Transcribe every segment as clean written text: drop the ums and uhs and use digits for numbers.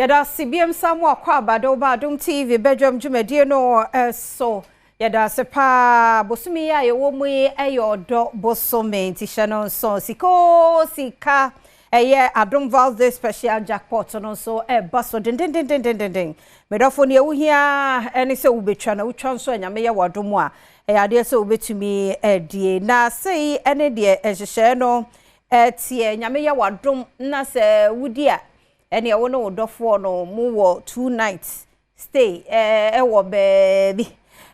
Yɛda ase biom sa mo akɔ aba de woba Adom TV badwam dwumadie no so. Yɛda ase paa. Bosome yi a yɛwɔ mu yi yɛ ɔdɔ bosome nti hyɛ no nso. Sika oo sika. Ɛyɛ Adom Val's Day Special Jackpot no nso ɛba so dendendendendenden. Medɔfo nea wohia ɛne sɛ wobɛtwa na wotwa nso a Nyame yɛ w'adom a ɛyɛ adeɛ sɛ wobɛtumi adie. Na sei ɛne deɛ nhyehyɛɛ no ɛteɛ. Nyame yɛ w'adom na sɛ wodi a ɛneɛ wo ne wo dɔfoɔ no mo wɔ 2 nights stay ɛwɔ baabi.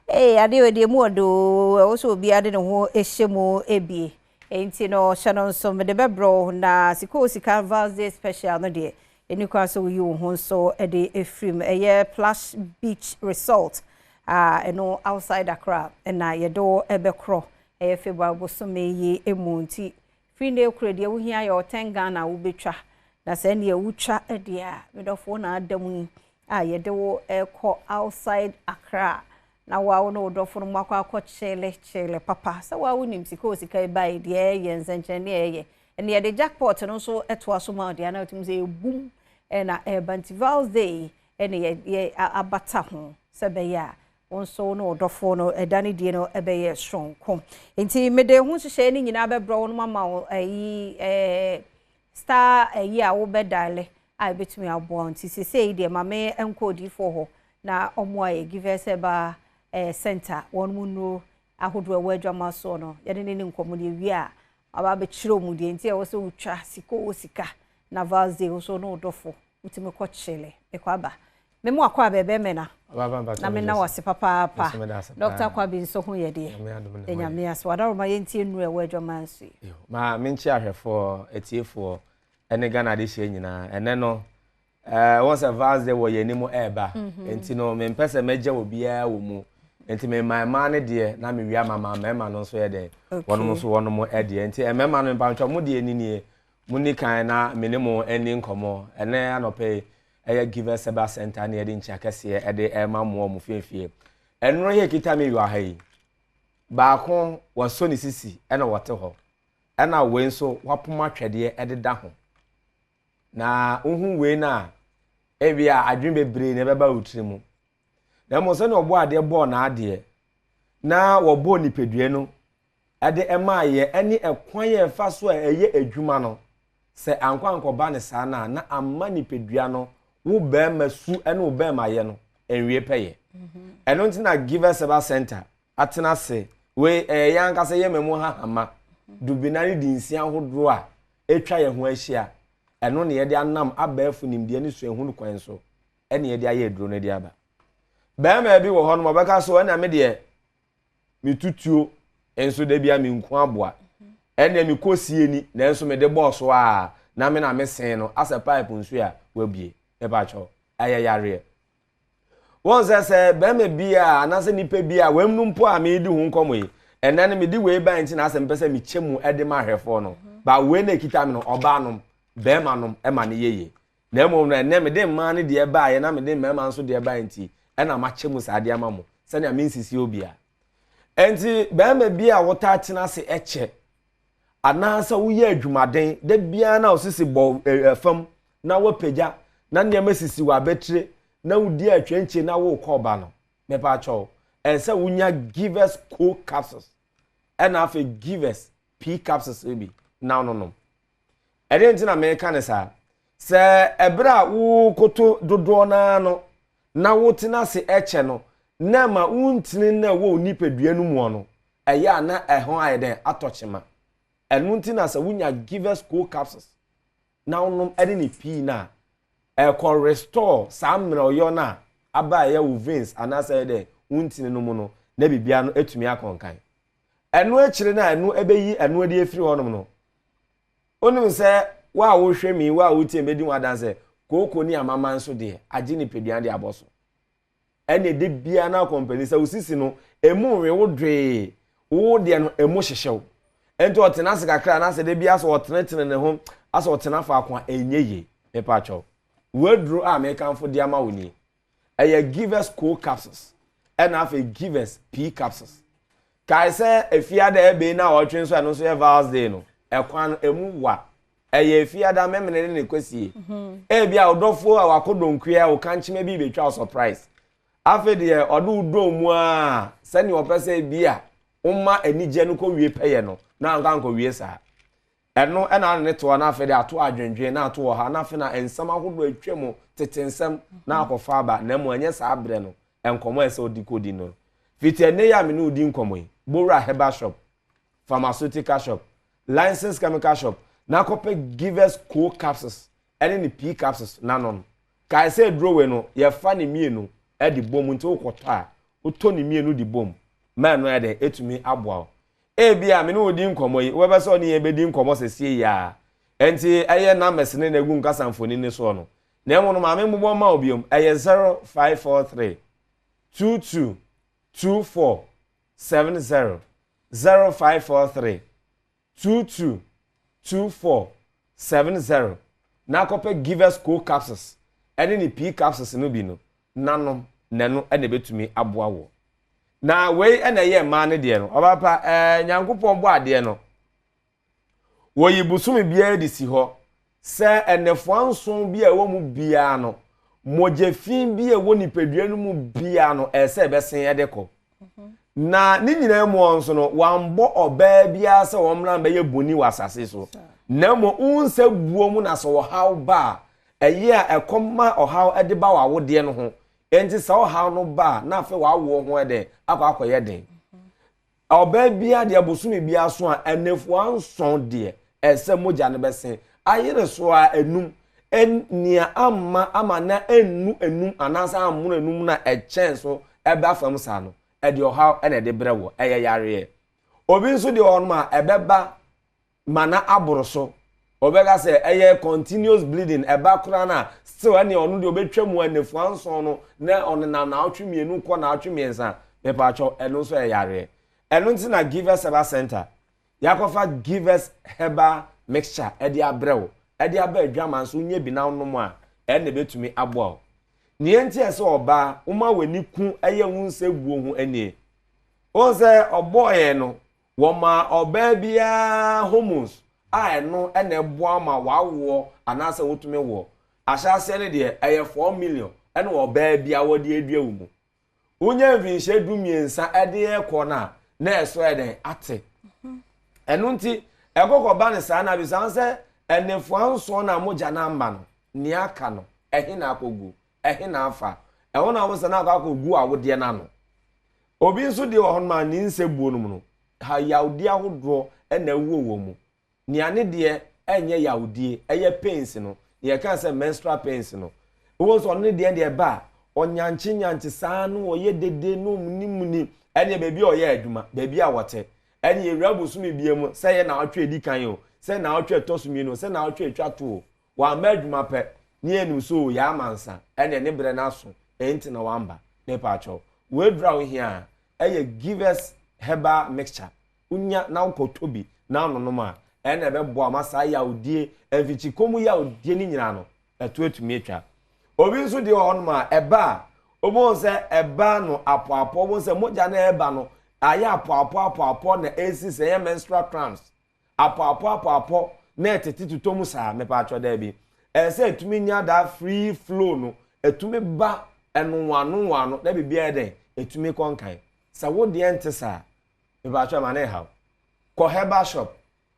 Ee adeɛ wɔ deɛ mu ɔdɔ oo, ɛwɔ sɛ obiara de ne ho hyɛ mu ebie. Enti no hyɛ no nso mede bɛbrɛ wo na sika o sika Val's Day Special no deɛ ɛni kwan sɛ woyi wo ho nso de ɛfiri mu. Ɛyɛ Plush Beach Resort a ɛno outside Accra ɛna yɛde wo ɛbɛkorɔ. Ɛyɛ February bosome yi mu nti firi nnɛ kura deɛ wohia yɛ ɔtɛn Ghana wobɛtwa. Na sɛ ɛneɛ wotwa deɛ a medɔfoɔ na ada mu yi a yɛde wo ɛkɔ outside Accra na wo a wo ne wo dɔfo no mo akɔ akɔ kyele kyele papa sɛ wo a wonim sika o sika yi bae deɛ ɛyɛ nsɛnkyerɛnne a ɛyɛ ɛne yɛde jackpot no nso ɛtoa so ma deɛ na wotumi sɛ ɛbum ɛna ɛba nti Val's Day ɛne yɛ yɛ abata ho sɛ bɛyɛ a wo nso wo ne wo dɔfo no ɛda ne die no ɛbɛyɛ soronko nti mede ho nhyehyɛeɛ no nyinaa bɛbrɛ wo no mama wo ɛyi star ɛyi a wobɛdial a ɛbɛtumi aboa nti sesei deɛ ma me nkɔ odiyifoɔ hɔ na ɔmo a yɛ Givers Herbal Center wɔn mu nnuro ahodoɔ ɛwɔ adwama soɔ no yɛde ne ne nkɔmmɔ deɛ wie a aba abɛkyerɛ mu deɛ nti ɛwɔ sɛ wotwa sika o sika na Val's Day wo so ne wo dɔfo wotumi kɔ kyele mekɔ aba memu akɔ a bɛɛbɛ mɛna na mena wase papaapa. Dr. Kwabi nso ho yɛ deɛ ɛnyame ase wadaroma yɛntie nnuro ɛwɔ adwama nso yi. Ma menkye ahwɛfoɔ, atiefoɔ ɛne Ghana de hyia nyinaa. Ɛnɛ no wɔn sɛ Val's Day wɔ yɛn anim ɛɛba nti no mempɛ sɛ mɛgya obiara wɔ mu nti mema mmaa no deɛ na mewia mama mmarima no nso yɛ dɛ wɔnom nso wɔnom ɛdeɛ nti mmarima no mpantwa mo deɛ ni nie mo ni kan na me ne mo ani nkɔmmɔ. Ɛnɛ anɔpɛ yi ɛyɛ Givers Herbal Center ne yɛde nkyia kɛseɛ ɛde ɛma mo ɔmo fiefie. Ɛnuro yɛ kita mi wɔ ha yi baako wɔsɔ ne sisi ɛna wɔte hɔ ɛna wei nso wapoma atwɛdeɛ ɛdeda ho na wohu wei no a ebi a adwene bebree na ɛbɛba wo tiri mu na mmom sɛnea ɔbɔ adeɛ bɔɔ n'adeɛ na wɔbɔɔ nipadua no ɛde ɛmaa yɛ ɛne ɛkwan yɛ ɛfa so a ɛyɛ adwuma no sɛ ankɔ ankɔba ne saa na na ama nipadua no wo bɛrima su ɛne wo bɛrima yɛ no nwie pɛyɛ. Ɛno nti na Givers Herbal Center atena ase wei ɛyɛ yɛn ankasa yɛ mɛmu hahama dubina ne di nsia ahodoɔ a atwa yɛn ho ahyia ɛno na yɛde anam abɛɛfo nimdeɛ ne suahunu kwan so ɛne yɛde ayɛ aduro no de aba. Bɛrima bi wɔ hɔ nom ɔbɛka so ɛna me deɛ metutuo nso da bia menku aboa ɛnna mekɔ sie ni nanso mede bɔɔ so a na me na mesen no asɛ pipe nsuo a wabie mepa kyɛw ɛyɛ yareɛ. Wɔn sɛ bɛrima bi a anaasɛ nipa bi a wɔn mu mpo a medi ho nkɔmɔ yi ɛnɛ no mede wei ba nti na asɛ mpɛ sɛ mekyɛ mu ɛde ma ahwɛfoɔ no ba wei na ekita mi no ɔbaa nom bɛrima nom ɛma ne yie na mmom no ɛnɛ mede mmaa no deɛ baayɛ na mede mmarima nso deɛ baayɛ nti ɛna makyɛ mu saa adeɛ ama mo sɛnea mensisi obia. Nti bɛrima bi a wɔtaa tena ase ɛkyɛ anaasɛ woyɛ adwumaden da biara na osisi bɔ fam na wapagya na nneɛma sisi wɔ abɛtire na wodi atwɛnkyɛn na wokɔ ɔba no mepa kyɛw ɛsɛ wonya Givers Co capsules ɛna afei Givers P capsules bi na ɔnonom. Ɛdeɛ nti na meka ne saa sɛ ɛberɛ a wokoto dodoɔ naa no na wotena ase ɛkyɛ no na ma wontini na ɛwɔ wo nipadua no mu no ɛyɛ a na ɛho ayɛ dɛn atɔ kyema. Ɛno nti na sɛ wonya Givers Co capsules na wonom ɛde ne pii na ɛkɔ restore saa mmerɛwyɔ no a aba ɛyɛ wo veins anaasɛ ɛyɛ dɛ wontini no mu no na biribiara no atumi akɔnkan. Ɛno akyire no a ɛno ɛbɛyi ɛno adi afiri hɔnom no wonim sɛ wo a wohwɛ mi wo a wotie bɛdi ho adanse kooko ne amama nso deɛ agye nipadua de abɔ so ɛne ɛde biara na akɔmpani sɛ wo sisi no emu nwe wo dwee wo deɛ no emu hyehyɛw nti ɔtena ase kakra anaasɛ de bi asɛ ɔtenetene ne ho asɛ ɔtena faako a ɛnyɛ yie. Mepa kyɛw waduro a mekamfo de ama wo nie ɛyɛ Givers Co capsules ɛna afei Givers P capsules. Kae sɛ efiada ɛbɛn na ɔtwe nso ɛno nso yɛ Val's Day no ɛkwan no emu wa. Ɛyɛ Efiada, Memene ne ne Kwasie. Ebia wo dɔfoɔ a wakɔ donkoe a wo kankyema bi rebɛtwa wo surprise. Afei deɛ ɔde wo dɔn mu ara sɛdeɛ ɔpɛ sɛ ebia woma anigyeɛ no kɔwie pɛyɛ no, na anka ankɔwie saa. Ɛno na ane ne toa na afei de ato adwendwen na ato ɔhaw na afei na nsɛm ahodoɔ atwa mu, tete nsɛm na akɔfa aba na mmom ɛnyɛ saa berɛ no nkɔmmɔ a ɛsɛ wode kɔdi no. Fiti ɛnnɛ yi a me ne wo di nkɔmmɔ yi, bɔ wura herbal shop, pharmaceutical shop, licensed chemical shop na kɔpɛ Givers Co capsules ɛne ne P capsules na nom. Kae sɛ aduro wei no yɛfa ne mmienu de bom nti wokɔtɔ a wotɔ ne mmienu de bom ma ɛno ayɛ dɛn ɛtumi aboa wo. Ebia me ne wo redi nkɔmmɔ yi, wobɛpɛ sɛ ɔne yɛn bɛdi nkɔmmɔ seesei yi ara. Enti ɛyɛ numbers no na ɛgu nkasa mfoni no soɔ no. Na mmom no, ma memmobɔ mma wo biom. Ɛyɛ 0543 22 24 70. 0543 22 24 70. Na kɔpɛ Givers Co Capsules ɛne ne P Capsules no bi no na nom, na ɛno na ɛbɛtumi aboa woɔ. Na wei na ɛyɛ mmaa no deɛ no. Ɔbaa pa, ɛɛ Nyankopɔn bɔ adeɛ no, wɔyi bosome biara de si hɔ sɛ nnɛfoa nson bi a ɛwɔ mu biara no, mogya fi bi a ɛwɔ nipadua no mu biara no, ɛsɛ sɛ ɛbɛsen ɛde kɔ. Na ne nyinaa mu nso no, wɔambɔ ɔbaa biara sɛ wɔmmra mbɛyɛ boni wɔ asase so. Na mmom, wo nsa buo mu na sɛ ɔhaw ba a, ɛyɛ a ɛkɔm ma ɔhaw de ba w'awodeɛ no ho. Enti saa ɔhaw no ba a, na afei w'awoɔ ho ɛdɛn akɔ akɔyɛ den. Ɔbaa biara deɛ bosome biara so a, nnafua nson deɛ ɛsɛ mogya no bɛsen. Ayere so a enum. Nea amma ama na ennu enum anaasɛ ammono enum na ɛkyɛn so ɛba fam saa no, ɛde ɔhaw na ɛde brɛ wɔ. Ɛyɛ yareɛ. Obi nso deɛ ɔnom a ɛbɛba ma na aboro so. Ɔbɛka sɛ ɛyɛ continuous bleeding, ɛba koraa no a, still ɛneɛ ɔno deɛ ɔbɛtwa mu nnafua nson no na ɔnenam naawɔtwe mmienu kɔ naawɔtwe mmiɛnsa. Mepaakyɛw, ɛno nso yɛ yareɛ. Ɛno nti na Givers Herbal Center, yɛakɔfa Givers Herbal Mixture ɛde abrɛ wo, ɛde aba adwaman so wonya bi na wonom a, ɛno na ɛbɛtumi aboa wo. Nea nti a ɛsɛ ɔbaa woma w'ani ku ɛyɛ wo nsaguo ho nie. Wohu sɛ ɔbɔɔ yɛn no, Wɔma ɔbaa biara hormones a ɛno na ɛboa ma w'awoɔ anaasɛ wotumi woɔ. Ahyɛaseɛ no deɛ ɛyɛ 4 million ɛna ɔbaa biara wɔde adua wo mu. Wonya mfinhyia 13 ɛde rekɔ no a na ɛso ayɛ dɛn ate. Ɛno nti ɛkɔkɔba no saa na bisa sɛ nnafua nson na mogya no amma no nea aka no ɛhe na akɔgu ɛhe na afa ɛhɔ na wo sɛ na akɔ akɔgu awodeɛ no ano. Obi nso deɛ wɔ hɔnom a ne nsɛbuo no mu no, ha yawdie ahodoɔ na ɛwɔ wɔn mu. Nea ne deɛ ɛnyɛ yawdie, ɛyɛ pains no, nea yɛka sɛ menstrual pains no, wobɛhu sɛ ɔno ne deɛ deɛ ɛba a, ɔnyankye nyankye saa na ɔyɛ dede na ɔmunimuni, ɛneɛ baabi a ɔyɛ adwuma, baabi a wɔte, ɛneɛ ɛwura bosome biara mu, sɛ ɛyɛ naawɔtwe a ɛdi kan o, sɛ naawɔtwe a ɛtɔ so mmienu o, sɛ naawɔtwe a ɛtwa to o, Wamma adwuma pɛ ne yɛnim sɛ oo yɛama nsa ɛneɛ ne berɛ no aso ɛnti na wamba. Mepaakyɛw w'aduru a wohia a ɛyɛ Givers herbal mixture wonya na wokɔ tɔ bi na wononom a ɛna ɛbɛboa wo ma saa yawdie mfikyikɔ mu yawdie no nyinaa no ɛto atumi atwa. Obi nso deɛ wɔ hɔnom a ɛba a wobɛhu sɛ ɛba no apɔapɔ wobɛhu sɛ mogya no ɛreba no ayɛ apɔapɔ apɔapɔ na ɛsi sɛ ɛyɛ menstrual cramps Apɔapɔ-apɔapɔ na ɛtete totɔ mu saa? Mepaakyɛw daabi. Ɛsɛ sɛ ɛtumi nya that free flow no, ɛtumi ba ɛnowanoano na biribiara yɛ dɛn? Ɛtumi kɔ nkan. Sɛ wo deɛ nte saa a, mepaakyɛw ma no nhaw. Kɔ herbal shop,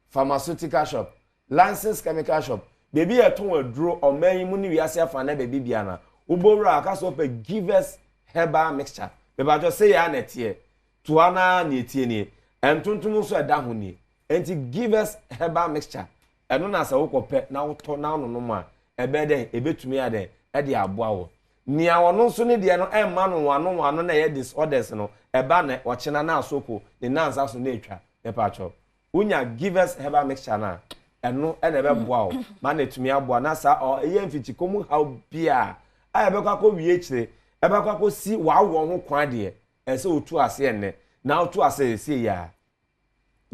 pharmaceutical shop, licensed chemical shop, baabi a yɛtɔn aduro ɔman yi mu ne wiase afa na baabi biara no a, wobɔ wura a, ka sɛ wopɛ Givers Herbal Mixture. Mepaakyɛw sei ara na ɛteɛ. Toa no ara nea ɛteɛ nie. Ntontom nso a ɛda ho nie. Enti Givers Herbal Mixture, ɛno na sɛ wokɔpɛ na wotɔ na wononom a, ɛbɛyɛ dɛn? Ɛbɛtumi ayɛ dɛn? Ɛde aboa wo. Nea ɔno nso ne deɛ no ɛmma no wano wano na ɛyɛ disorders no, ɛba nɛ, ɔkyena na asoko, ne nansa so na ɛtwa. Mepakyɛw, wonya Givers Herbal Mixture no a, ɛno na ɛbɛboa wo ma na atumi aboa na saa ɔ ɛyɛ mfikyikɔ mu haw biara a ɛbɛkɔ akɔwie akyire, ɛbɛkɔ akɔsi w'awoɔ ho kwan deɛ, Ɛsɛ sɛ wotu aseɛ nnɛ, na wotu aseɛ seesei yi ara.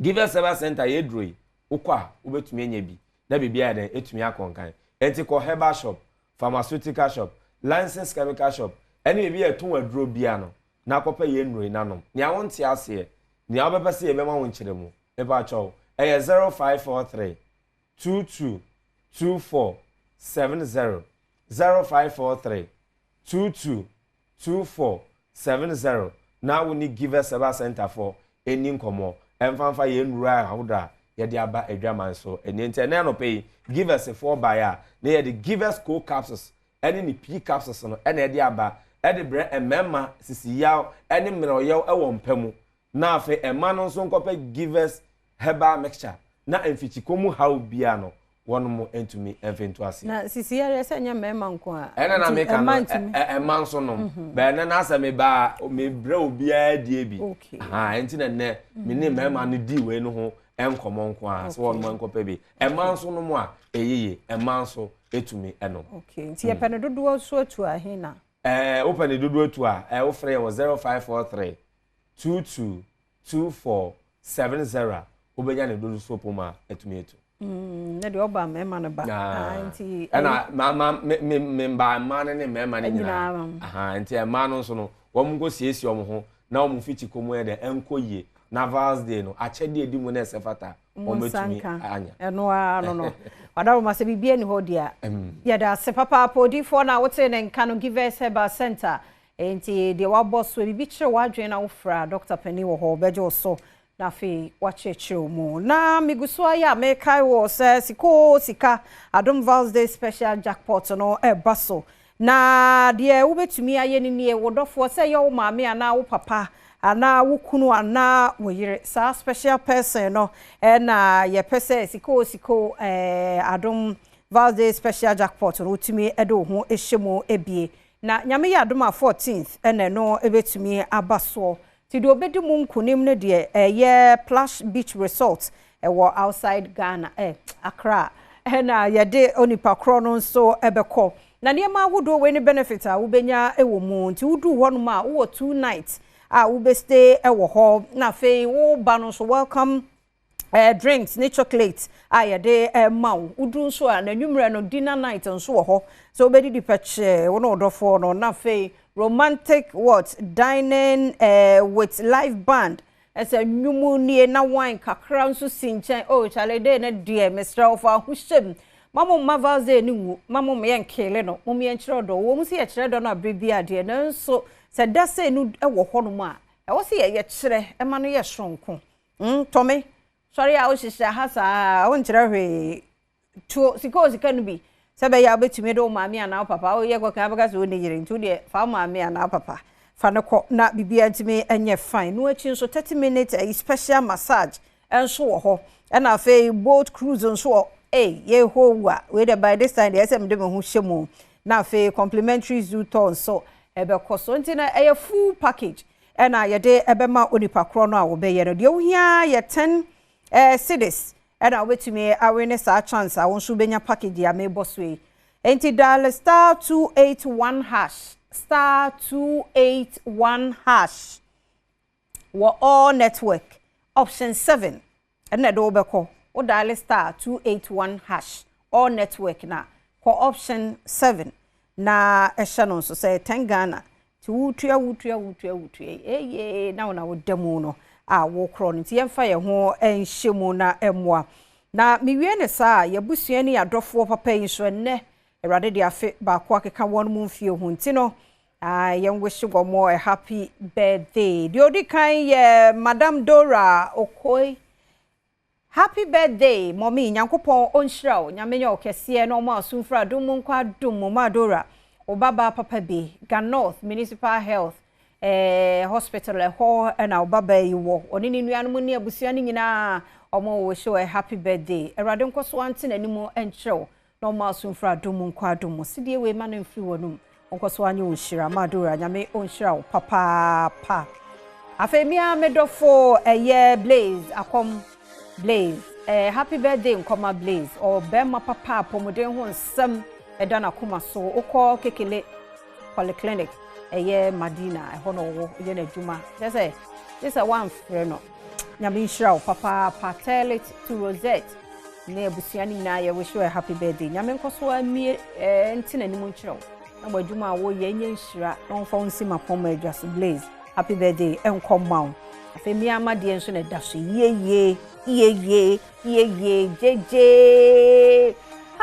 Givers Herbal Center yɛ aduro yi, wokɔ a wobɛtumi anya bi na biribi ayɛ dɛn atumi akɔ nkan. Enti kɔ herbal shop, pharmaceutical shop, licensed chemical shop, ɛne baabi a yɛtɔn aduro biara no na kɔpɛ yɛn nnuro yi na nom. Nea wonte aseɛ, nea wobɛpɛ sɛ yɛbɛma wo nkyerɛmu, mepakyɛw, ɛyɛ 0543 22. 24 70 0543 22 24 70 na wo ne Givers Herbal Centre foɔ ɛnni nkɔmmɔ ɛmfa mfa yɛn nnuro ahodoɔ a yɛde aba adwaman so ɛnnie. Nti ɛnnɛ anɔpa yi Givers foɔ baeɛ a na yɛde Givers Co Capsules ɛne ne Pea Capsules no ɛna ɛde aba ɛde brɛ mmarima sisi yaw ɛne mmerɛwyɛw ɛwɔ mpa mu. Na afei mma no nso nkɔpɛ Givers Herbal Mixture na mfikyikɔ mu haw biara no wɔnom ntumi mfe nto aseɛ. Na sisi yareɛ sɛ ɛnyɛ mmarima nko a. Ɛna na meka no ɛma nso nom. Bɛɛ ɛnɛ na asɛ mebaa mebrɛ obiara die bi. Aha ɛnti na nnɛ me ne mmarima no di wei no ho nkɔmɔ nko a sɛ wɔnom nkɔpɛ bi. Ɛma nso nom a ɛyeye ɛma nso ɛtumi ɛnom. Okay nti yɛpɛ no dodoɔ so atu ahe na? Ɛɛ wopɛ ne dodoɔ atu a ɛɛ wofrɛ yɛ wɔ 0543 22 24 70 a wobɛnya ne dodo so pom a atumi atu. Mm, na deɛ ɔba mmarima no ba. Ah, nti ɛna ma ma me me me mba mmaa no ne mmarima no nyinaa. Aha, nti mmaa no nso no wɔn nkɔ siesie wɔn ho na wɔn mfikyi kɔ mu yɛ dɛ ɛnkɔ yie na Val's Day no akyɛdeɛ edi mu na ɛsɛ fata wɔn bɛtumi anya. Ɛno ara no no. Wadaroma sɛ biribi ani hɔ deɛ. Yɛda ase papaapa odiifoɔ no a wotee ne nka no Givers Herbal Center. Enti deɛ wabɔ so, biribi kyere w'adwene na wofrɛ a, dɔkta panin wɔ hɔ, ɔbɛgye wo so na afei wakyerɛkyerɛ wo mu. Na megu so ara yi a mekae wo sɛ sika oo sika, Adom Val's Day Special Jackpot no reba so. Na deɛ wobɛtumi ayɛ no nie, wo dɔfoɔ, sɛ ɛyɛ wo maame anaa wo papa anaa wo kunu anaa wo yere, saa special person no na yɛpɛ sɛ sika oo sika oo, Adom Val's Day Special Jackpot no wotumi de wo ho hyɛ mu bie. Na Nyame yɛ adom a 14th na ɛno bɛtumi aba soɔ. Nti deɛ ɔbɛdi mu nkunim no deɛ ɛyɛ Plush Beach Resort ɛwɔ outside Ghana eh, Accra ɛna yɛde onipa korɔ no nso bɛkɔ. Na nneɛma ahodoɔ wei ne benefit a wobɛnya wɔ mu. Nti woduru hɔnom a wowɔ 2 nights a wobɛ stay wɔ hɔ na afei woba no nso welcome eh, drinks ne chocolate a yɛde eh, ma wo. Woduru nso a, n'anwummerɛ no dinner night nso wɔ hɔ. Sɛ wobɛdidi pɛkyɛɛ wo ne wo dɔfoɔ no, na afei romantic what dining eh, with live band. Ɛsɛ nnwom nie na wine kakra nso si nkyɛn. Oh, Charlie Day no deɛ, mesrɛ wo fa ho hyɛ mu. Ma mo mma Val's Day no nwu. Ma mo mma yɛnkeele no. Mom yɛnkyerɛ ɔdɔ. Wɔ mu sɛ yɛkyerɛ dɔ no a berɛ biara deɛ, nanso sɛ da sei no wɔ hɔnom a, ɛwɔ sɛ yɛkyerɛ ma no yɛ soronko. Mm, Tɔme, sɔre a wohyehyɛ ha saa, wonkyerɛ hwee. Tuo sika o sika no bi. Sɛ bɛyɛ a wobɛtumi de wo maame anaa wo papa, woyɛ kɔka bɛka sɛ wonni yere, nti wodeɛ fa wo maame anaa wo papa fa no kɔ na biribiara ntumi nyɛ fine. No akyi nso 30 minutes ayi special massage nso wɔ hɔ. Ɛna afei boat cruise nso wɔ ei Yehowa wei deɛ by this time deɛ ɛsɛ mede me ho hyɛ mu. Na afei complimentary zoo tour nso ɛbɛkɔ so. Nti no ɛyɛ full package. Ɛna yɛde bɛma onipa korɔ no a wɔbɛyɛ no. Deɛ wohia ara yɛ 10 cedis ɛna wobɛtumi awene saa chance a wo nso wobɛnya package a merebɔ so yi. Enti dial star 281 hash, star 281 hash wɔ all network, option 7 ɛna ɛde wobɛkɔ. Wo dial star 281 hash all network na kɔ option 7 na ɛhyɛ no nso sɛ 10 Ghana. Nti wotua wotua wotua wotua yi eye na wo na woda mu no a wokorɔ no. Nti yɛmfa yɛn ho nhyɛ mu na ɛmmoa. Na mewie ne saa a, yɛabusua ne yɛadɔfoɔ papa yi nso ɛnnɛ Awurade de afe baako akeka wɔn mu mfie ho nti no, yɛn wish wɔn a happy birthday. Deɛ ɔdi kan yɛ Madam Dora Okoe. Happy birthday mommy Nyankopɔn ɔnhyira wo Nyame nyɛ wo kɛseɛ na ɔma wo mfiri adom mu nkɔ adom mu Ma Dora wo ba baa papa bi Ga North Municipal Health eh, Hospital ɛhɔ ɛna wo ba baa yi wɔ ɔne ne nuanom ne abusua no nyinaa ɔmo wish wo a happy birthday Awurade nkɔ so ante n'anim nkyerɛ wo na ɔma wo mfiri adom mu nkɔ adom mu Sidie wei ma no mfiri w'anum ɔnkɔ so anyɛ wo nhyira Ma Dora Nyame ɔnhyira wo papaapa Afei me ara me dɔfo ɛyɛ Blaze Akɔm Blaze eh, happy birthday nkɔma Blaze ɔbɛrima papa apɔmuden ho nsɛm ɛda n'akoma so wokɔ Kekele Polyclinic ɛyɛ Madina ɛhɔ na ɔwɔ yɛ n'adwuma kyerɛ sɛ gye sɛ woamfrɛ no Nyame nhyira wo papaapa tell it to Rosette ne abusua no nyinaa yɛ wish you a happy birthday Nyame nkɔ so amie eh, nte n'anim nkyerɛ wo na mo adwuma a woyɛ nyɛ nhyira na ɔmfa wo nsi mapɔn adwa so Blaze happy birthday ɛnkɔ ma wo afei mmea ama deɛ nso na ɛda so yie yie yie yie yie gyegye.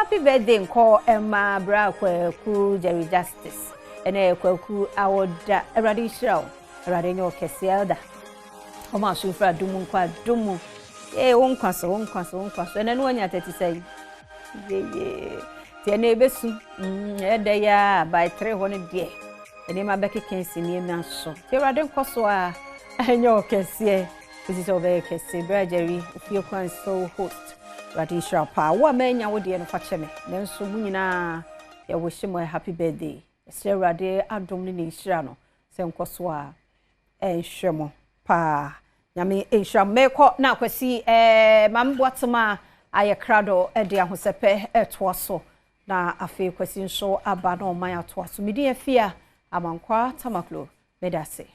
Happy birthday nkɔ ɛma bra Kwaku Jerry Justice. Ɛnɛ Kwaku awoda. Awurade nhyira wo. Awurade nyɛ wo kɛse elder. Ɔma aso mfiri adom mu nkɔ adom mu. Ee, wo nkwa so, wo nkwa so, wo nkwa so. Ɛnɛ no wanya tɛti sɛ yeye. Nti ɛnɛ ebesu. Ɛdɛ ya by 3 hɔ no deɛ. Nneɛma bɛkeka esi nneɛma so. Nti Awurade nkɔ so a ɛnyɛ wo kɛseɛ. Kɔsi sɛ wobɛyɛ kɛse. Bra Jerry, ofie kwan so host. Awurade nhyira paa. Wo a manya wo deɛ no fa kyɛ me. Nanso mo nyinaa yɛwɔ hyɛ mo happy birthday. Ɛsrɛ Awurade adom ne ne nhyira no sɛ nkɔ so a ɛnhwɛ mo paa. Nyame nhyira mo. Mekɔ na Akwasi Maame Boatema ayɛ krado de ahosɛpɛ ɛtoa so. Na afei Kwasi nso aba na ɔman atoa so. Medin Afia Amankwa Tamaklo. Medase.